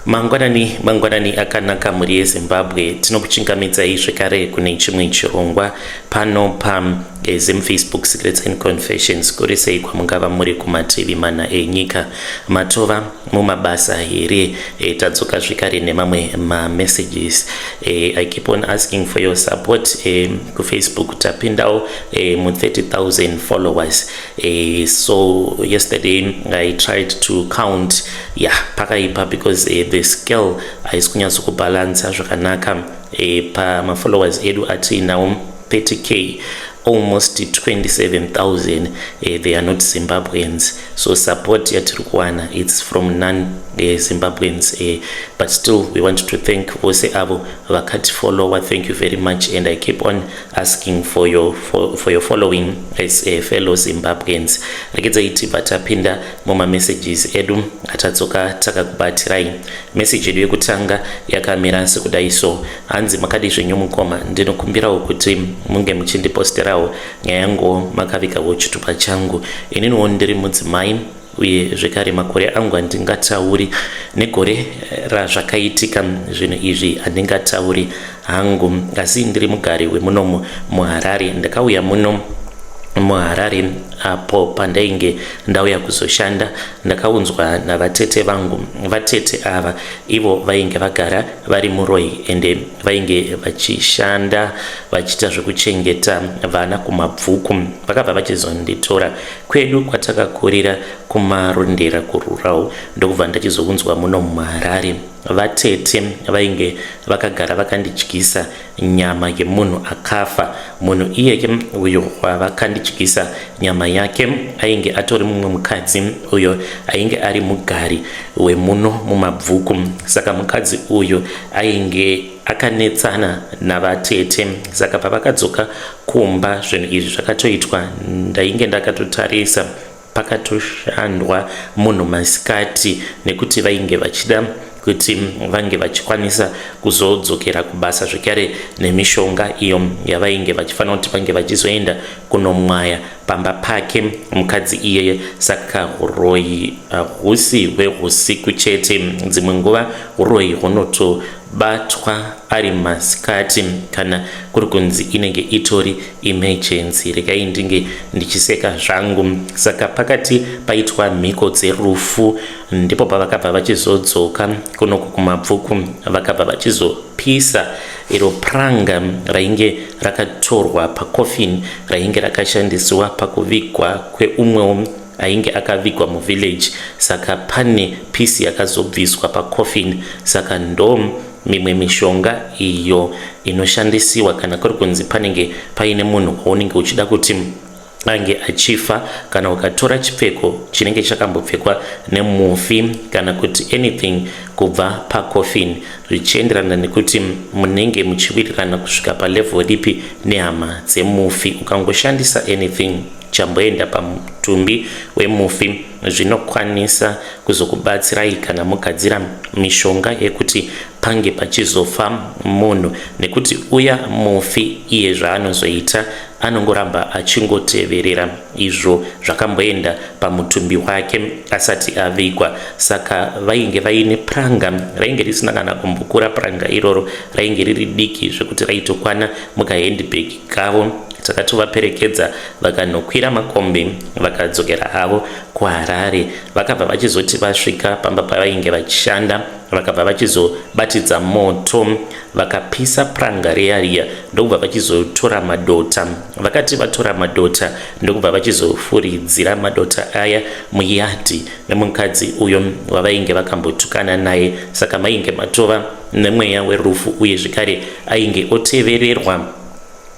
Mangwanani, mangwanani akanaka mhuri yeZimbabwe. Tinokuchingamidzai zvekare kune chimwe chirongwa pano pa Zim Facebook Secrets and Confessions. Kuri sei kwamungava muri kumativi mana enyika? Matova mumabasa here? Tadzoka zvekare nemamwe mamessages. I keep on asking for your support kuFacebook. Tapindawo mu 30,000 followers. So yesterday I tried to count, yeah, pakaipa because the scale haisi kunyatso kubhalansa zvakanaka. Pamafollowers edu atiinawo 30K, almost 27,000 they are not Zimbabweans. So support yatiri kuwana, it's from non Zimbabweans, but still we want to thank vose avo vakatifollowa. Thank you very much, and I keep on asking for your following as fellow Zimbabweans. Regedzai tibva tapinda mumamessages edu atadzoka takakubatirai. Message yedu yekutanga yakamira sekudai so. Hanzi, "Makadi zvenyu mukoma? Ndinokumbirawo kuti munge muchindiposterawo nyaya yanguwo makavigawo chitupa changu. Ininiwo ndiri mudzimai, uye zvekare makore angu handingatauri, negore razvakaitika zvinhu izvi handingatauri hangu, asi ndiri mugari wemunomu muHarare. Ndakauya muno muHarare apo pandainge ndauya kuzoshanda. Ndakaunzwa navatete vangu. Vatete ava ivo vainge vagara vari muroi, ende vainge vachishanda vachiita zvekuchengeta vana kuMabvuku. Vakabva vachizonditora kwedu kwatakakurira kuMarondera kurural, ndokubva ndachizounzwa muno muHarare. Vatete vainge vakagara vakandidyisa nyama yemunhu akafa. Munhu iyeye uyo wavakandidyisa nyama yake ainge atori mumwe mukadzi uyo ainge ari mugari wemuno muMabvuku. Saka mukadzi uyu ainge akanetsana navatete. Saka pavakadzoka kumba, zvinhu izvi zvakatoitwa ndainge ndakatotarisa. Pakatoshandwa munhu masikati nekuti vainge vachida kuti vange vachikwanisa kuzodzokera kubasa zvekare nemishonga iyo yavainge vachifanira kuti vange vachizoenda kunomwaya pamba pake mukadzi iyeye. Saka uroyi husi hwehusiku chete, dzimwe nguva uroyi hunotobatwa ari masikati kana kuri kunzi inenge itori emergency." Regai ndinge ndichiseka zvangu. "Saka pakati paitwa mhiko dzerufu, ndipo pavakabva vachizodzoka kunoku kuMabvuku. Vakabva vachizopisa iro puranga rainge rakatorwa pacoffin rainge rakashandisiwa pakuvigwa kweumwewo ainge akavigwa muvillage. Saka pane piece yakazobviswa pacoffin. Saka ndo mimwe mishonga iyo inoshandisiwa kana kuri kunzi panenge paine munhu waunenge uchida kuti ange achifa. Kana ukatora chipfeko chinenge chakambopfekwa nemufi kana kuti anything kubva pacoffin, zvichienderana nekuti munenge muchiwirirana kusvika palevel ripi nehama dzemufi, ukangoshandisa anything chamboenda pamutumbi wemufi, zvinokwanisa kuzokubatsirai kana mugadzira mishonga yekuti pange pachizofa munhu, nekuti uya mufi iye zvaanozoita anongoramba achingoteverera izvo zvakamboenda pamutumbi wake asati avigwa. Saka vainge vaine puranga rainge risina kana kumbokura. Puranga iroro rainge riri diki zvekuti raitokwana mukahandbag kavo. Takatovaperekedza vakanokwira makombi, vakadzokera havo kuHarare. Vakabva vachizoti vasvika pamba pavainge vachishanda, vakabva vachizobatidza moto, vakapisa puranga riya riya, ndokubva vachizotora madota. Vakati vatora madota, ndokubva vachizofuridzira madota aya muyadhi memukadzi uyo wavainge vakambotukana naye. Saka mainge matova nemweya werufu, uye zvekare ainge otevererwa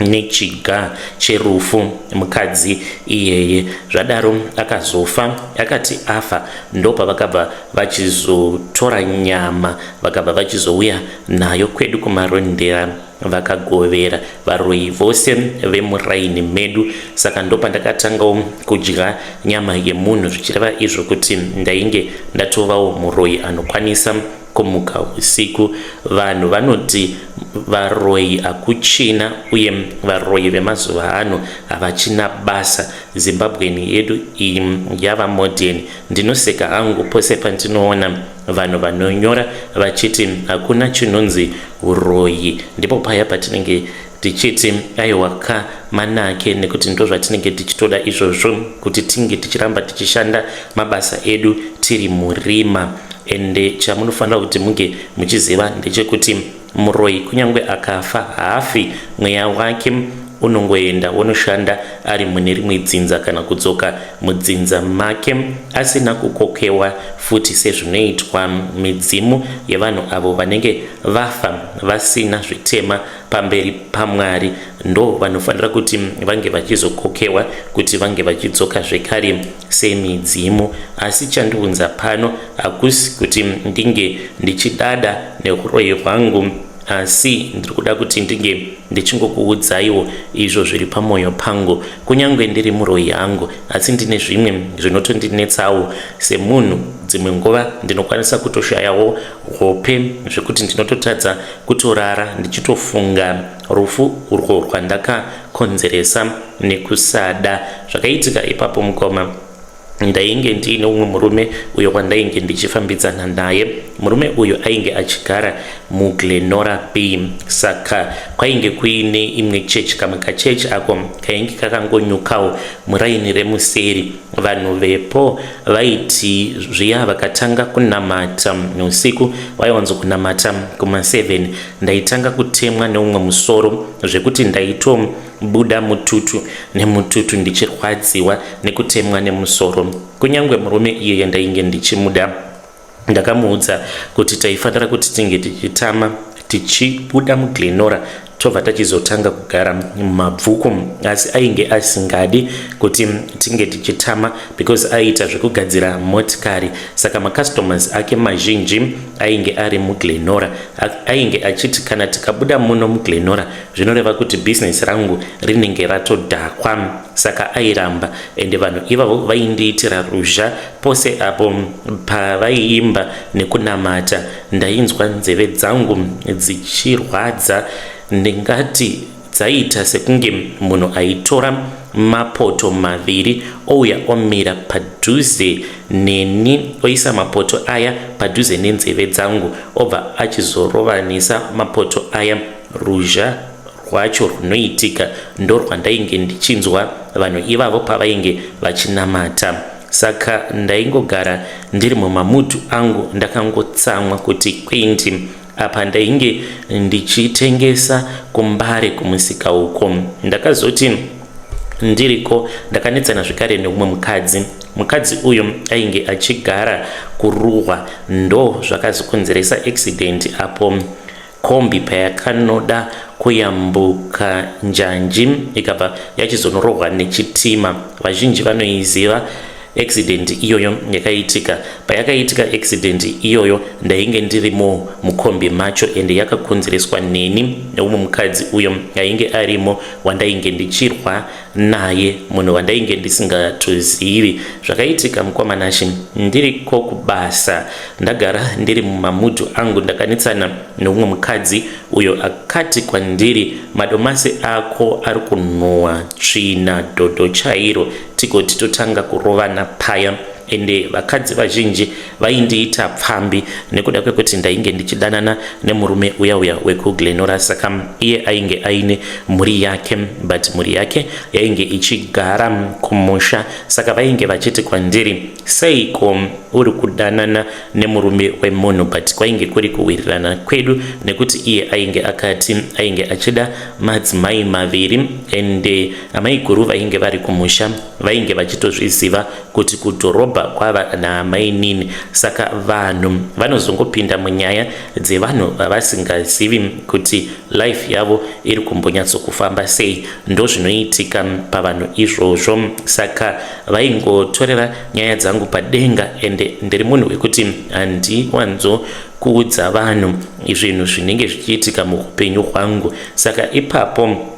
nechiga cherufu mukadzi iyeye. Zvadaro akazofa. Akati afa, ndopavakabva vachizotora nyama, vakabva vachizouya nayo kwedu kuMarondera, vakagovera varoyi vose vemuraini medu. Saka ndopandakatangawo kudya nyama yemunhu, zvichireva izvo kuti ndainge ndatovawo muroyi anokwanisa kumuka usiku. Vanhu vanoti Varoyi hakuchina uye varoyi vemazuva ano havachina basa. Zimbabwean yedu iyi yava modern. Ndinoseka hangu pose pandinoona vanhu vanonyora vachiti hakuna chinonzi uroyi. Ndipo paya patinenge tichiti aiwa ka manake nekuti ndozvatinenge tichitoda izvozvo kuti tinge tichiramba tichishanda mabasa edu tiri murima. Ende chamunofanira kuti munge muchiziva ndechekuti muroyi kunyange akafa haafi, mweya wake unongoenda wonoshanda ari mune rimwe dzinza kana kudzoka mudzinza make asina kukokewa futi sezvinoitwa midzimu yevanhu avo vanenge vafa vasina zvitema pamberi paMwari. Ndo vanofanira kuti vange vachizokokewa kuti vange vachidzoka zvekare semidzimu. Asi chandiunza pano hakusi kuti ndinge ndichidada neuroyi hwangu, asi ndiri kuda kuti ndinge ndichingokuudzaiwo izvo zviri pamwoyo pangu. Kunyange ndiri muroyi hangu, asi ndine zvimwe zvinotondinetsawo semunhu. Dzimwe nguva ndinokwanisa kutoshayawo hope zvekuti ndinototadza kutorara ndichitofunga rufu urwo rwandakakonzeresa nekusada. Zvakaitika ipapo mukoma, ndainge ndiine umwe murume uyo wandainge ndichifambidzana naye. Murume uyu ainge achigara muGlenora B, saka kwainge kuine imwe chechi, kamwe kachechi ako kainge kakangonyukawo muraini remuseri. Vanhu vepo vaiti zviya vakatanga kunamata usiku, vaiwanzo kunamata kuma7, ndaitanga kutemwa neumwe musoro zvekuti ndaitobuda mututu nemututu ndichirwadziwa nekutemwa nemusoro. Kunyange murume iyeye ndainge ndichimuda, ndakamuudza kuti taifanira kuti tinge tichitama tichibuda muGlenora tobva tachizotanga kugara mumabvuku, asi ainge asingadi kuti tinge tichitama because aiita zvekugadzira motikari, saka macustomers ake mazhinji ainge ari muGlenora. Ainge achiti kana tikabuda muno muGlenora zvinoreva kuti bhizinesi rangu rinenge ratodhakwa, saka airamba. Ende vanhu ivavo vaindiitira ruzha pose apo pavaiimba nekunamata. Ndainzwa nzeve dzangu dzichirwadza, ndingati dzaita sekunge munhu aitora mapoto maviri ouya omira padhuze neni, oisa mapoto aya padhuze nenzeve dzangu, obva achizorovanisa mapoto aya. Ruzha rwacho rwunoitika ndorwandainge ndichinzwa vanhu ivavo pavainge vachinamata. Saka ndaingogara ndiri mumamudhu angu ndakangotsamwa kuti kwindi. Apa ndainge ndichitengesa kuMbare kumusika uko. Ndakazoti ndiriko ndakanetsana zvekare neumwe mukadzi. Mukadzi uyu ainge achigara kuRuhwa, ndo zvakazokonzeresa accident apo kombi payakanoda kuyambuka njanji ikabva yachizonorohwa nechitima. Vazhinji vanoiziva accident iyoyo yakaitika. Payakaitika accident iyoyo ndainge ndirimo mukombi macho, ende yakakonzereswa neni neumwe mukadzi uyo ainge arimo wandainge ndichirwa naye, munhu wandainge ndisingatozivi. Zvakaitika mukoma Nashe, ndiriko kubasa, ndagara ndiri mumamudhu angu, ndakanetsana neumwe mukadzi uyo akati kwandiri, madomasi ako ari kunhuhwa tsvina dhodho chairo. Tigoti totanga kurovana paya. Ende vakadzi vazhinji vaindiita pfambi nekuda kwekuti ndainge ndichidanana nemurume uya uya wekuGlenora, saka iye ainge aine mhuri yake, but mhuri yake yainge ichigara kumusha, saka vainge vachiti kwandiri, seiko uri kudanana nemurume wemunhu? But kwainge kuri kuwirirana kwedu nekuti iye ainge akati ainge achida madzimai maviri, ende amaiguru vainge vari kumusha vainge vachitozviziva kuti kudhorobha kwava naamainini. Saka vanhu vanozongopinda munyaya dzevanhu vavasingazivi kuti life yavo iri kumbonyatsokufamba sei. Ndozvinoitika pavanhu izvozvo. Saka vaingotorera nyaya dzangu padenga, ende ndiri munhu wekuti handiwanzo kuudza vanhu zvinhu zvinenge zvichiitika muupenyu hwangu, saka ipapo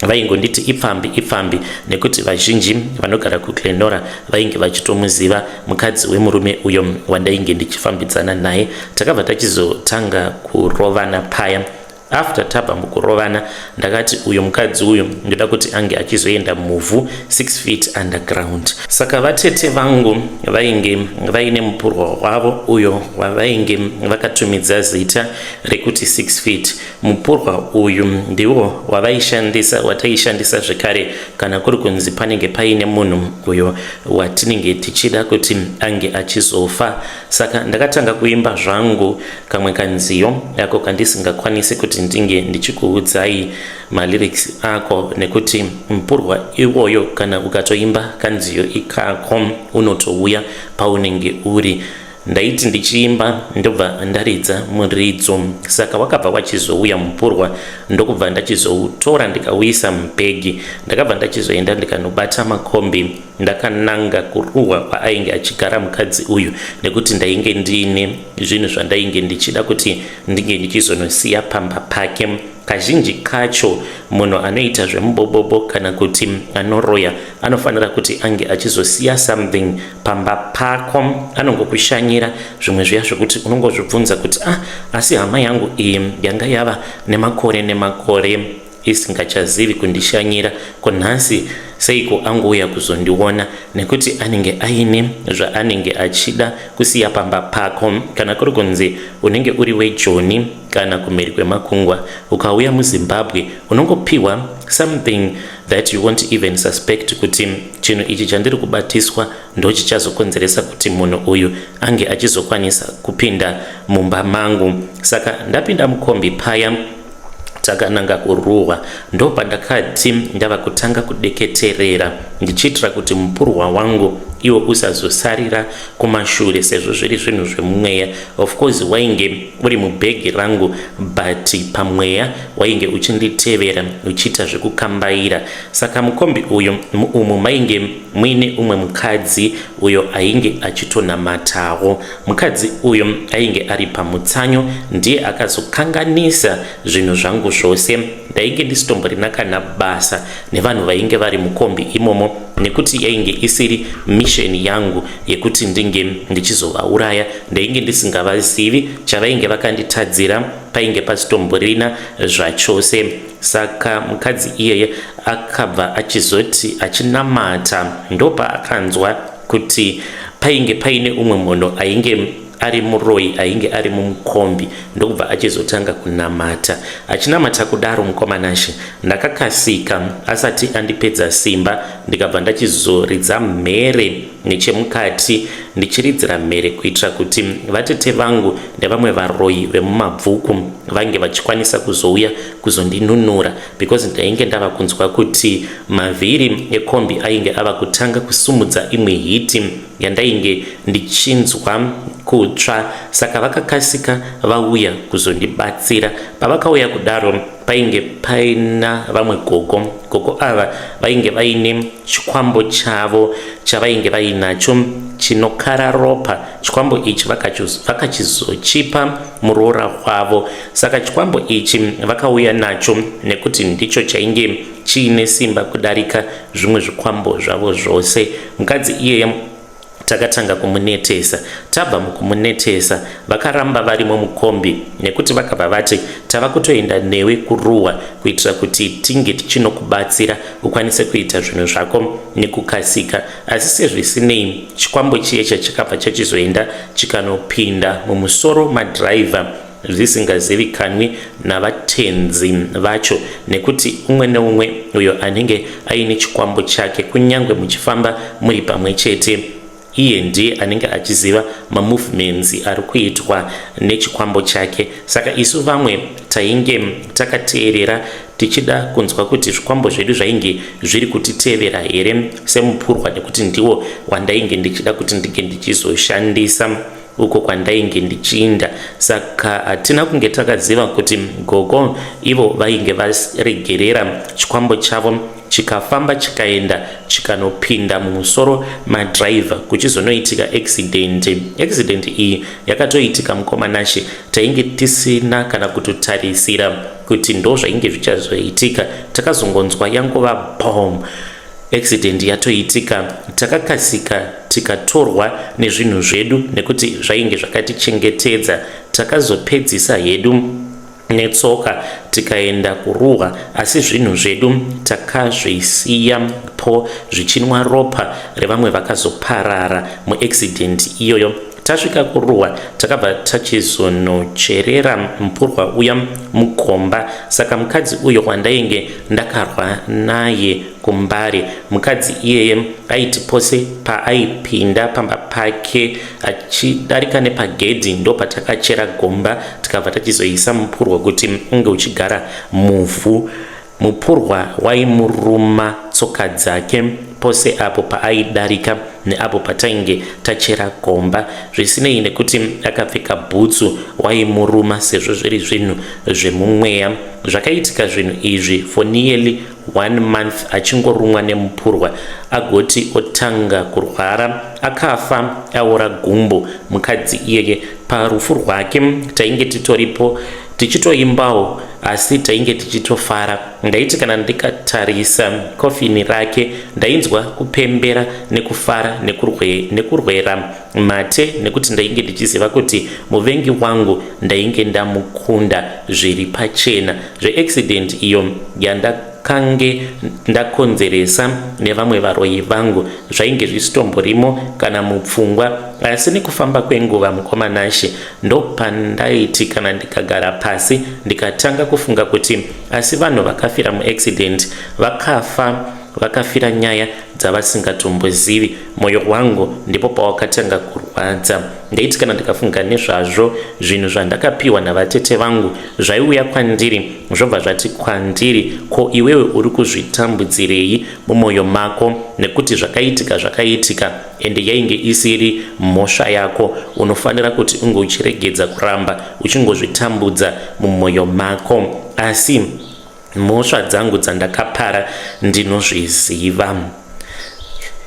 vaingonditi ipfambi ipfambi, nekuti vazhinji vanogara kuGlenora vainge vachitomuziva mukadzi wemurume uyo wandainge ndichifambidzana naye. Takabva tachizotanga kurovana paya. After tabva mukurovana, ndakati uyu mukadzi uyu ndoda kuti ange achizoenda muvhu 6 feet underground. Saka vatete vangu vainge vaine mupurwa wavo uyo wavainge vakatumidza zita rekuti 6 feet. Mupurwa uyu ndiwo wavaishandisa, wataishandisa zvekare kana kuri kunzi panenge paine munhu uyo watinenge tichida kuti ange achizofa. Saka ndakatanga kuimba zvangu kamwe kanziyo ako kandisingakwanisi kuti ndinge ndichikuudzai malyrics ako, nekuti mupurwa iwoyo kana ukatoimba kanziyo ikako unotouya paunenge uri. Ndaiti ndichiimba ndobva ndaridza muridzo, saka wakabva wachizouya mupurwa, ndokubva ndachizoutora ndikauisa mubhegi. Ndakabva ndachizoenda ndikanobata makombi ndakananga kuruwa kwaainge achigara mukadzi uyu, nekuti ndainge ndiine zvinhu zvandainge ndichida kuti ndinge ndichizonosiya pamba pake. Kazhinji kacho munhu anoita zvemubobobo kana kuti anoroya anofanira kuti ange achizosiya something pamba pako. Anongokushanyira zvimwe zviya zvekuti unongozvibvunza kuti, "Ah, asi hama yangu iyi yanga yava nemakore nemakore isingachazivi kundishanyira, ko nhasi seiko angouya kuzondiona?" Nekuti anenge aine zvaanenge achida kusiya pamba pako. Kana kuri kunzi unenge uri wejoni kana kumhiri kwemakungwa, ukauya muZimbabwe unongopiwa something that you won't even suspect kuti chinhu ichi chandiri kubatiswa ndo chichazokonzeresa kuti munhu uyu ange achizokwanisa kupinda mumba mangu. Saka ndapinda mukombi paya, takananga kuruwa. Ndopandakati ndava kutanga kudeketerera ndichiitira kuti mupurwa wangu iwo usazosarira kumashure, sezvo zviri zvinhu zvemumweya. Of course wainge uri mubhegi rangu, but pamweya wainge uchinditevera uchiita zvekukambaira. Saka mukombi uyu umu mainge muine umwe mukadzi uyo ainge achitonamatawo. Mukadzi uyu ainge ari pamutsanyo, ndiye akazokanganisa zvinhu zvangu zvose. Ndainge ndisitomborina kana basa nevanhu vainge vari mukombi imomo, nekuti yainge isiri mission yangu yekuti ndinge ndichizovauraya. Ndainge ndisingavazivi, chavainge vakanditadzira painge pasitomborina zvachose. Saka mukadzi iyeye akabva achizoti achinamata, ndopaakanzwa kuti painge paine umwe munhu ainge ari muroyi ainge ari mumukombi, ndokubva achizotanga kunamata. Achinamata kudaro, mukomanashe, ndakakasika asati andipedza simba, ndikabva ndachizoridza mhere nechemukati, ndichiridzira mhere kuitira kuti vatete vangu nevamwe varoyi vemumabvuku vange vachikwanisa kuzouya kuzondinunura, because ndainge ndava kunzwa kuti mavhiri ekombi ainge ava kutanga kusumudza imwe heat yandainge ndichinzwa kutsva. Saka vakakasika vauya kuzondibatsira. Pavakauya kudaro, painge paina vamwe gogo. Gogo ava vainge vaine chikwambo chavo chavainge vainacho chinokara ropa. Chikwambo ichi vakachizochipa muroora wavo. Saka chikwambo ichi vakauya nacho nekuti ndicho chainge chiine simba kudarika zvimwe zvikwambo zvavo zvose. Mukadzi iyeye takatanga kumunetesa. Tabva mukumunetesa, vakaramba varimo mukombi, nekuti vakabva vati, "Tava kutoenda newe kuruwa kuitira kuti tinge tichinokubatsira ukwanise kuita zvinhu zvako nekukasika." Asi sezvisinei, chikwambo chiye chakabva chachizoenda chikanopinda mumusoro madhiraivha zvisingazivikanwi navatenzi vacho, nekuti umwe neumwe uyo anenge aine chikwambo chake, kunyange muchifamba muri pamwe chete, iye ndiye anenge achiziva mamovements ari kuitwa nechikwambo chake. Saka isu vamwe tainge takateerera tichida kunzwa kuti zvikwambo zvedu zvainge zviri kutitevera here semupurwa, nekuti ndiwo wandainge ndichida kuti ndinge ndichizoshandisa uko kwandainge ndichiinda. Saka hatina kunge takaziva kuti gogo ivo vainge varegerera chikwambo chavo chikafamba chikaenda chikanopinda mumusoro madhiraivha, kuchizonoitika accident. Accident iyi yakatoitika, mukomanashe, tainge tisina kana kutotarisira kuti ndo zvainge zvichazoitika. Takazongonzwa yangova bom, accident yatoitika. Takakasika tikatorwa nezvinhu zvedu nekuti zvainge zvakatichengetedza. Takazopedzisa hedu. Netsoka tikaenda kuruwa, asi zvinhu zvedu takazvisiya po zvichinwa ropa revamwe vakazoparara muaccident iyoyo. Tasvika kuruwa, takabva tachizonocherera mupurwa uya mugomba. Saka mukadzi uyo wandainge ndakarwa naye kuMbare, mukadzi iyeye aiti pose paaipinda pamba pake achidarika nepagedhi, ndo patakachera gomba, tikabva tachizoisa mupurwa kuti unge uchigara muvhu. Mupurwa waimuruma tsoka dzake pose apo paaidarika neapo patainge tachera gomba, zvisinei nekuti akapfeka bhutsu, waimuruma sezvo zviri zvinhu zvemumweya. Zvakaitika zvinhu izvi for nearly one month, achingorumwa nemupurwa, agoti otanga kurwara, akafa aora gumbo mukadzi iyeye. Parufu rwake tainge titoripo tichitoimbawo, asi tainge tichitofara. Ndaiti kana ndikatarisa kofini rake, ndainzwa kupembera nekufara nekurwera mate, nekuti ndainge ndichiziva kuti muvengi wangu ndainge ndamukunda zviri pachena. Zveaccident iyo yandakange ndakonzeresa nevamwe varoyi vangu zvainge zvisitomborimo kana mupfungwa. Asi nekufamba kwenguva, mukoma Nashe, ndopandaiti kana ndikagara pasi ndikatanga kufunga kuti asi vanhu vakafira muaccident vakafa vakafira nyaya dzavasingatombozivi, mwoyo wangu ndipo pawakatanga kurwadza. Ndaiti kana ndikafunga nezvazvo, zvinhu zvandakapiwa navatete vangu zvaiuya kwandiri, zvobva zvati kwandiri, "Ko iwewe uri kuzvitambudzirei mumwoyo mako? Nekuti zvakaitika zvakaitika, ende yainge isiri mhosva yako. Unofanira kuti unge uchiregedza kuramba uchingozvitambudza mumwoyo mako." Asi mhosva dzangu dzandakapara ndinozviziva.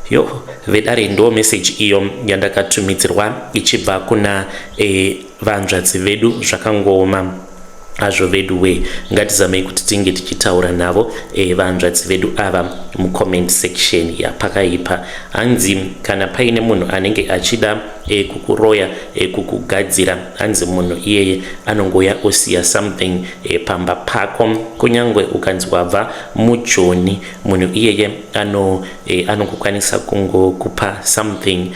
Yo vedare, ndo meseji iyo yandakatumidzirwa ichibva kuna vanzvadzi vedu. Zvakangooma hazvo vedu we. Ngatizamei kuti tinge tichitaura navo vanzvadzi vedu ava mucomment section. Yapakaipa. Hanzi kana paine munhu anenge achida kukuroya, kukugadzira, hanzi munhu iyeye anongoya osiya something pamba pako. Kunyange ukanzi wabva mujoni, munhu iyeye anongokwanisa kungokupa something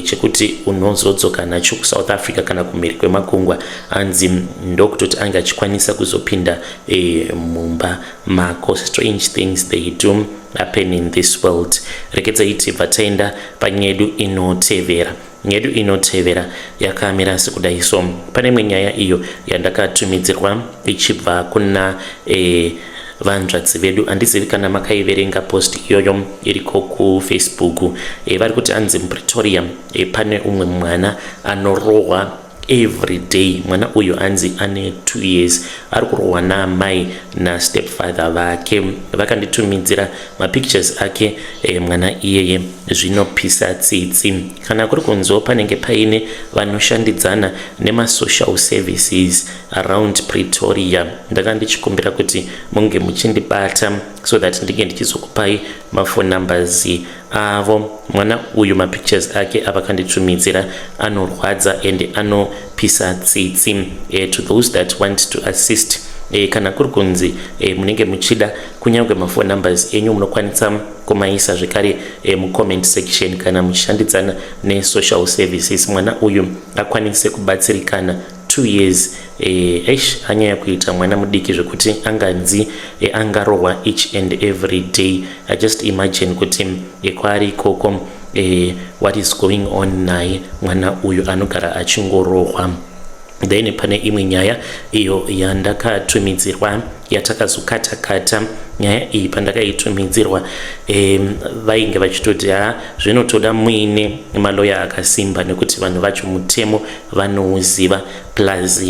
chekuti unozodzoka nacho kuSouth Africa kana kumhiri kwemakungwa. Hanzi ndokutoti ange achikwanisa kuzopinda mumba mako. Strange things, they do happen in this world. Regedzai tibva taenda panyedu inotevera. Nyedu inotevera yakamira sekudai. So pane imwe nyaya iyo yandakatumidzirwa ichibva kuna vanzvadzi vedu. Handizivi kana makaiverenga post iyoyo iriko kuFacebook. Vari kuti anzi muPretoria pane umwe mwana anorohwa every day. Mwana uyu anzi ane 2 years, ari kurohwa naamai nastepfather vake. Vakanditumidzira mapictures ake mwana iyeye, zvinopisa tsitsi. Kana kuri kunziwo panenge paine vanoshandidzana nemasocial services around Pretoria, ndanga ndichikumbira kuti munge muchindibata so that ndinge ndichizokupai maphone numbers avo. Mwana uyu, mapictures ake avakanditumidzira anorwadza and anopisa tsitsi. To those that want to assist, kana kuri kunzi munenge muchida kunyange maphone numbers enyu, munokwanisa kumaisa zvekare mucomment section kana muchishandidzana nesocial services, mwana uyu akwanise kubatsirikana. 2 years, eish, anyanya kuita mwana mudiki zvekuti anganzi angarohwa each and every day. I just imagine kuti kwaari ikoko, what is going on naye mwana uyu anogara achingorohwa. Then pane imwe nyaya iyo yandakatumidzirwa yatakazokata-kata. Nyaya iyi pandakaitumidzirwa, vainge vachitoti ha, zvinotoda muine maloya akasimba, nekuti vanhu vacho mutemo vanouziva, plus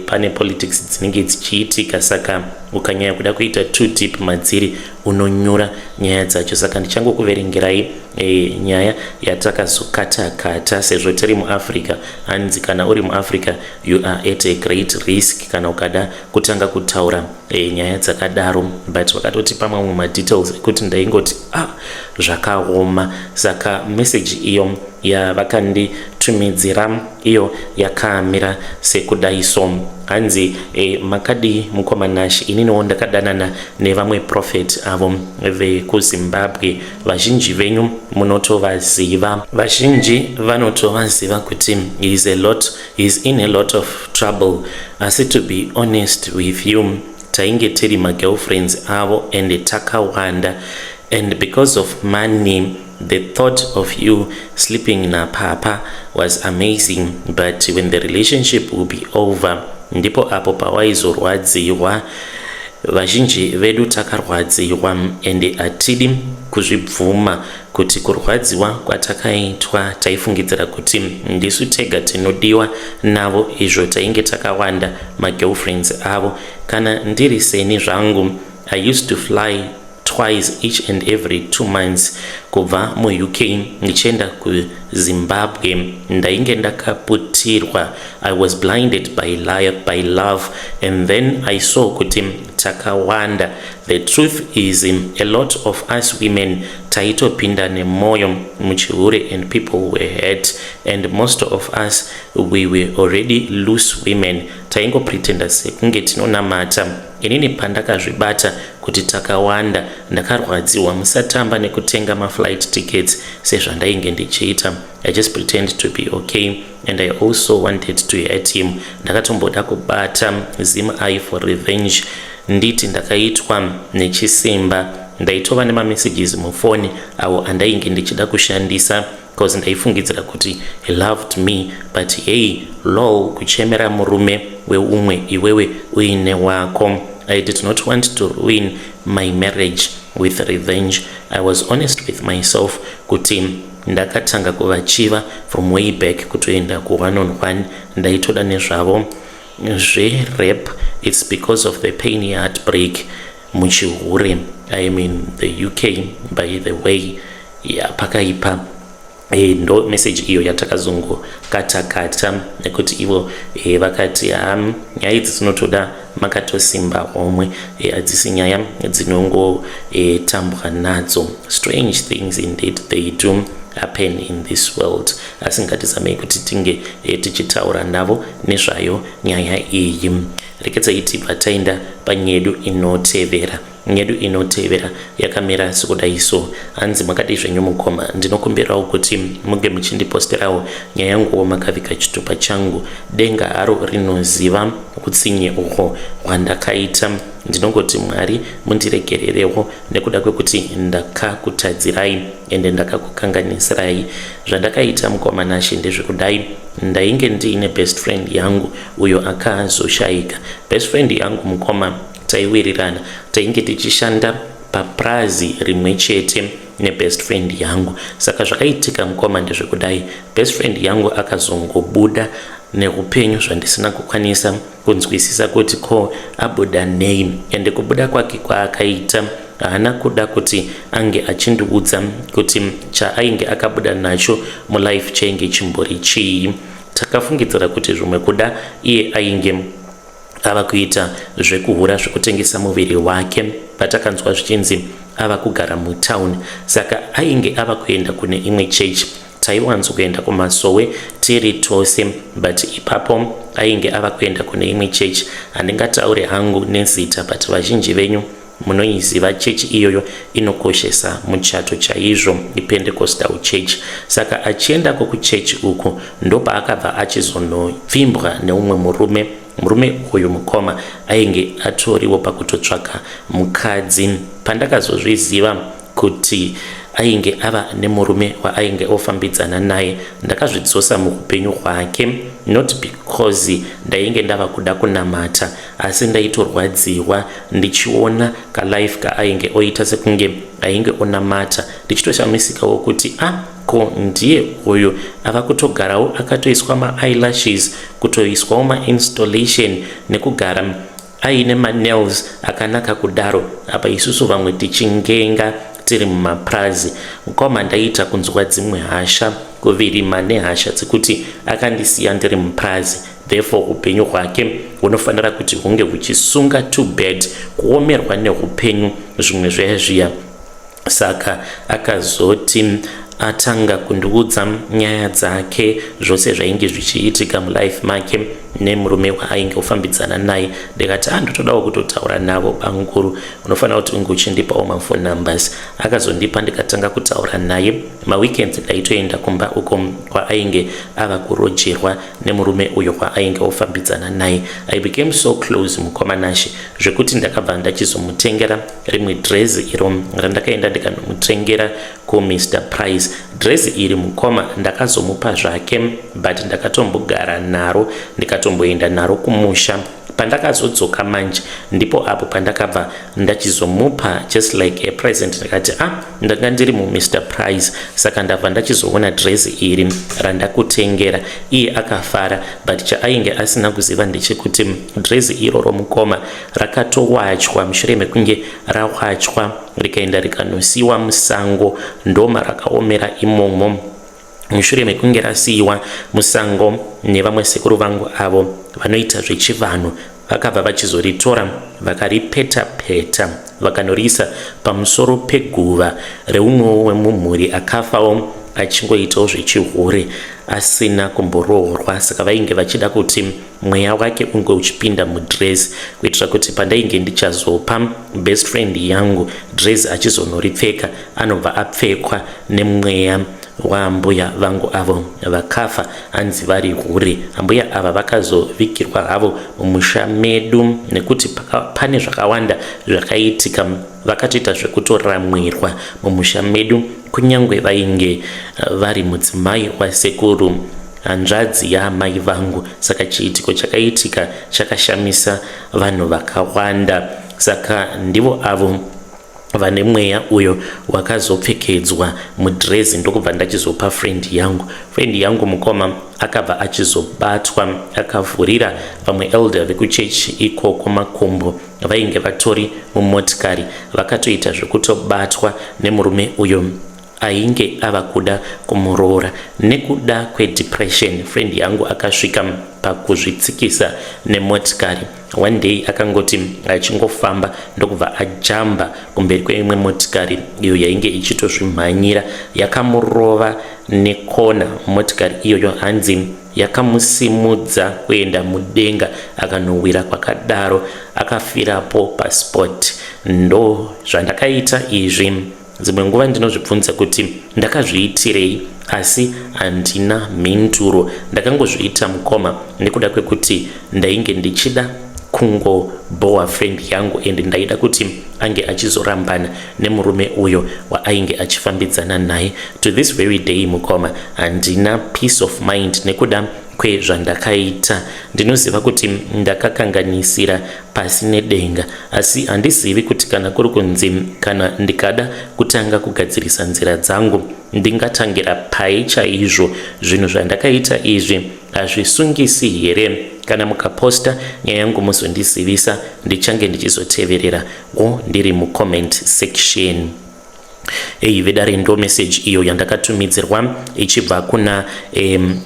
pane politics dzinenge dzichiitika, saka ukanyanya kuda kuita too deep madziri, unonyura nyaya dzacho. Saka ndichangokuverengerai nyaya yatakazokata-kata sezvo tiri muAfrica. Hanzi kana uri muAfrica, you are at a great risk kana ukada kutanga kutaura. Nyaya dzakadaro, but vakatotipa mamwe madetails ekuti ndaingoti, "Ah, zvakaoma." Saka meseji iyo yavakanditumidzira iyo yakamira sekudai so. Hanzi, "Makadii mukoma Nash? Ininiwo ndakadanana nevamwe prophet avo vekuZimbabwe. Vazhinji venyu munotovaziva, vazhinji vanotovaziva kuti he is in a lot of trouble. Asi to be honest with you, tainge tiri magirlfriends avo and takawanda, and because of money, the thought of you sleeping napapa was amazing. But when the relationship will be over, ndipo apo pawaizorwadziwa. Vazhinji vedu takarwadziwa ende hatidi kuzvibvuma kuti kurwadziwa kwatakaitwa. Taifungidzira kuti ndisu tega tinodiwa navo, izvo tainge takawanda magirlfriends avo. Kana ndiri seni zvangu, I used to fly twice each and every 2 months kubva muUK ndichienda kuZimbabwe. Ndainge ndakaputirwa. I was blinded by love, and then I saw kuti takawanda. The truth is, a lot of us women taitopinda nemwoyo muchihure, and people were hurt, and most of us, we were already loose women. Taingopretenda sekunge tinonamata. Inini pandakazvibata kuti takawanda, ndakarwadziwa. Musatamba nekutenga maflight tickets sezvandainge ndichiita. I just pretend to be okay, and I also wanted to hurt him. Ndakatomboda kubata Zim Eye for revenge, nditi ndakaitwa nechisimba. Ndaitova nemamessages mufoni awo andainge ndichida kushandisa, because ndaifungidzira kuti he loved me. But hey, lol, kuchemera murume weumwe iwewe uine wako. I did not want to ruin my marriage with revenge. I was honest with myself kuti ndakatanga kuvachiva from way back. Kutoenda ku1 on 1 ndaitoda nezvavo zverap. It's because of the pain, heartbreak muchihure. I am in the UK, by the way." Ya, pakaipa. Ndo message iyo yatakazongokatakata nekuti ivo vakati nyaya idzi dzinotoda makatosimba homwe, hadzisi nyaya dzinongotambwa nadzo. Strange things indeed, they do happen in this world. Asi ngatizamei kuti tinge tichitaura navo nezvayo nyaya iyi. Rekedzai tibva taenda panyedu inotevera. Nyedu inotevera yakamira sekudai so. Hanzi, "Makadii zvenyu mukoma? Ndinokumbirawo kuti muge muchindiposterawo nyaya yanguwo makavika chitupa changu. Denga haro rinoziva utsinye uhwo hwandakaita. Ndinongoti Mwari mundiregererewo nekuda kwekuti ndakakutadzirai ende ndakakukanganisirai. Zvandakaita, mukoma Nashe, ndezvekudai. Ndainge ndiine best friend yangu uyo akazoshayika. Best friend yangu, mukoma, taiwirirana. Tainge tichishanda paprazi rimwe chete nebest friend yangu. Saka zvakaitika, mukoma, ndezvekudai. Best friend yangu akazongobuda neupenyu zvandisina kukwanisa kunzwisisa kuti ko abuda nei. Ende kubuda kwake kwaakaita, haana kuda kuti ange achindiudza kuti chaainge akabuda nacho mulife chainge chimbori chii. Takafungidzira kuti zvimwe kuda iye ainge ava kuita zvekuhura, zvekutengesa muviri wake, patakanzwa zvichinzi ava kugara mutauni. Saka ainge ava kuenda kune imwe chechi. Taiwanzokuenda kumasowe tiri tose, but ipapo ainge ava kuenda kune imwe chechi. Handingatauri hangu nezita, but vazhinji venyu munoiziva chechi iyoyo, inokoshesa muchato chaizvo, iPentecostal church. Saka achiendako kuchechi uku, ndopaakabva achizonopfimbwa neumwe murume. Murume uyu, mukoma, ainge atoriwo pakutotsvaka mukadzi. Pandakazozviziva kuti ainge ava nemurume waainge ofambidzana naye, ndakazvidzosa muupenyu hwake, not because ndainge ndava kuda kunamata, asi ndaitorwadziwa ndichiona kalife kaainge oita sekunge ainge onamata, ndichitoshamisikawo kuti, "A, ah, ko ndiye uyu ava kutogarawo akatoiswa maeyelashes, kutoiswawo mainstallation, nekugara aine manails akanaka kudaro, apa isusu vamwe tichingenga tiri mumaprazi?" Mukoma, ndaita kunzwa dzimwe hasha, kuvirima nehasha dzekuti akandisiya ndiri muprazi. Therefore upenyu hwake hunofanira kuti hunge huchisunga too bad, kuomerwa neupenyu, zvimwe zviya zviya. Saka akazoti atanga kundiudza nyaya dzake, zvose zvainge zvichiitika mulife make nemurume waainge ofambidzana naye, ndikati, "Andotodawo kutotaura navo banguru, unofanira kuti unge uchindipawo maphone numbers." Akazondipa, ndikatanga kutaura naye. Maweekends ndaitoenda kumba uko kwaainge ava kurojerwa nemurume uyo kwaainge ofambidzana naye. I became so close, mukoma Nashe, zvekuti ndakabva ndachizomutengera rimwe dresi iro randakaenda ndikanomutengera kuMr Price. Dresi iri, mukoma, ndakazomupa zvake, but ndakatombogara naro, ndikatomboenda naro kumusha. Pandakazodzoka manje, ndipo apo pandakabva ndachizomupa just like a present. Ndikati, "Ah, ndanga ndiri muMr Price, saka ndabva ndachizoona dresi iri randakutengera." Iye akafara, but chaainge asina kuziva ndechekuti dresi iroro, mukoma, rakatowachwa. Mushure mekunge rawachwa, rikaenda rikanosiyiwa musango, ndoma rakaomera imomo. Mushure mekunge rasiyiwa musango nevamwe sekuru vangu avo vanoita zvechivanhu, vakabva vachizoritora, vakaripeta peta, vakanoriisa pamusoro peguva reumwewo wemumhuri akafawo achingoitawo zvechihure asina kumboroorwa. Saka vainge vachida kuti mweya wake unge uchipinda mudress, kuitira kuti pandainge ndichazopa best friend yangu dress achizonoripfeka, anobva apfekwa nemweya waambuya vangu avo vakafa anzi vari hure. Ambuya ava vakazovigirwa havo mumusha medu nekuti pane zvakawanda zvakaitika. Vakatoita zvekutoramwirwa mumusha medu, kunyange vainge vari mudzimai wasekuru, hanzvadzi yaamai vangu. Saka chiitiko chakaitika chakashamisa vanhu vakawanda. Saka ndivo avo vane mweya uyo wakazopfekedzwa mudhirezi, ndokubva ndachizopa friend yangu. Friend yangu, mukoma, akabva achizobatwa akavhurira vamwe elder vekuchechi ikoko makumbo. Vainge vatori mumotikari, vakatoita zvekutobatwa nemurume uyo ainge ava kuda kumuroora. Nekuda kwedepression, friend yangu akasvika pakuzvitsikisa nemotikari. One day akangoti achingofamba, ndokubva ajamba kumberi kweimwe motikari iyo yainge ichitozvimhanyira. Yakamurova nekona motikari iyoyo. Hanzi yakamusimudza kuenda mudenga, akanowira kwakadaro, akafirapo paspot. Ndo zvandakaita izvi. Dzimwe nguva ndinozvibvunza kuti ndakazviitirei, asi handina mhinduro. Ndakangozviita, mukoma, nekuda kwekuti ndainge ndichida kungobhowa friend yangu and ndaida kuti ange achizorambana nemurume uyo waainge achifambidzana naye. To this very day, mukoma, handina peace of mind nekuda kwezvandakaita. Ndinoziva kuti ndakakanganisira pasi nedenga, asi handizivi kuti kana kuri kunzi kana ndikada kutanga kugadzirisa nzira dzangu, ndingatangira pai chaizvo. Zvinhu zvandakaita izvi hazvisungisi here? Kana mukaposta nyaya yangu, muzondizivisa, ndichange ndichizotevererawo ndiri mucomment section. Ei vedare, ndo message iyo yandakatumidzirwa ichibva kuna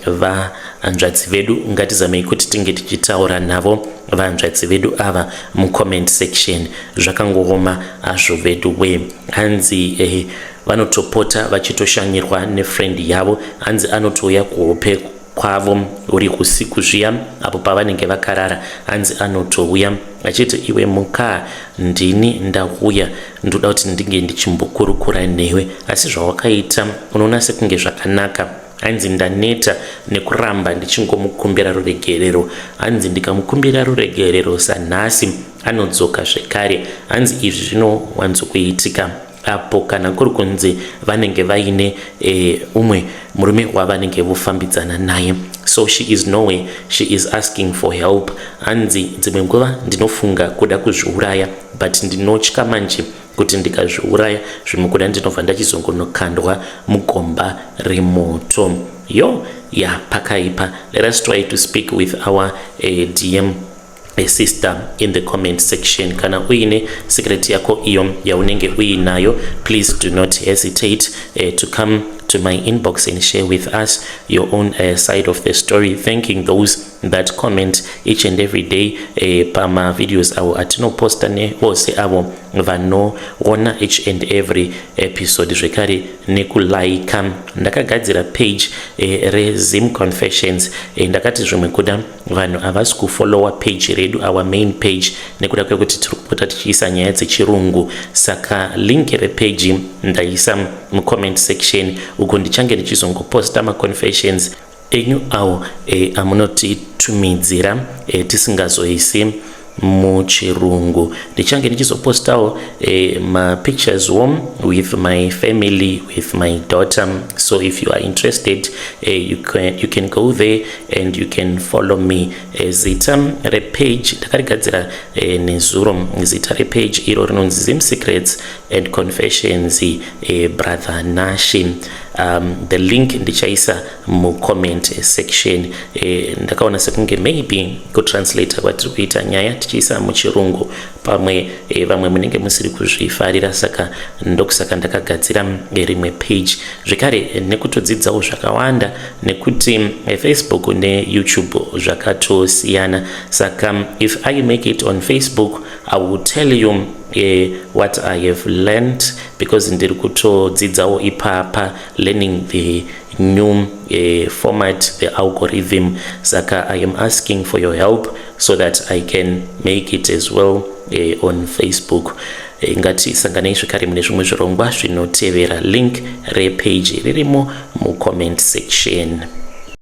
vahanzvadzi vedu. Ngatizamei kuti tinge tichitaura navo vahanzvadzi vedu ava mucomment section. Zvakangooma hazvo vedu we. Hanzi vanotopota vachitoshanyirwa nefriend yavo. Hanzi anotouya kuhope kwavo uri usiku zviya, apo pavanenge vakarara. Hanzi anotouya achiti, "Iwe muka, ndini ndauya, ndoda kuti ndinge ndichimbokurukura newe, asi zvawakaita unoona sekunge zvakanaka?" Hanzi, "Ndaneta nekuramba ndichingomukumbira ruregerero." Hanzi, "Ndikamukumbira ruregerero sanhasi, anodzoka zvekare." Hanzi izvi zvinowanzokuitika apo kana kuri kunzi vanenge vaine umwe murume wavanenge vofambidzana naye. So she is nowhere, she is asking for help. Hanzi, "Dzimwe nguva ndinofunga kuda kuzviuraya, but ndinotya manje kuti ndikazviuraya, zvimwe kuda ndinobva ndachizongonokandwa mugomba remoto." Yo ya, pakaipa. Let us try to speak with our DM a sister in the comment section. Kana uine secret yako iyo yaunenge uinayo, please do not hesitate to come to to my inbox and share with us your own side of the story. Thanking those that comment each and every day pamavideos avo atinoposta, nevose avo vanoona each and every episode, zvekare nekulaika. Ndakagadzira page reZim Confessions. Ndakati zvimwe kuda vanhu havasi kufollowa page redu, our main page, nekuda kwekuti tiri kupota tichiisa nyaya dzechirungu. Saka link repage ndaisa mucomment section. Uko ndichange ndichizongoposta maconfessions enyu awo amunotitumidzira tisingazoisi muchirungu. Ndichange ndichizopostawo mapictures wo with my family, with my daughter. So if you are interested, you can go there and you can follow me. Zita repage ndakarigadzira nezuro. Zita repage iro rinonzi Zim Secrets and Confessions Brother Nashi. The link ndichaisa mucomment section. Ndakaona sekunge maybe kutranslata kwatiri kuita nyaya tichiisa muchirungu, pamwe vamwe munenge musiri kuzvifarira, saka ndokusaka ndakagadzira rimwe page zvekare, nekutodzidzawo zvakawanda, nekuti Facebook neYouTube zvakatosiyana. Saka if I make it on Facebook, I will tell you what I have learned, because ndiri kutodzidzawo ipapa, learning the new format, the algorithm. Saka I am asking for your help so that I can make it as well on Facebook. Ngatisanganei zvekare mune zvimwe zvirongwa zvinotevera. Link repage ririmo mucomment section.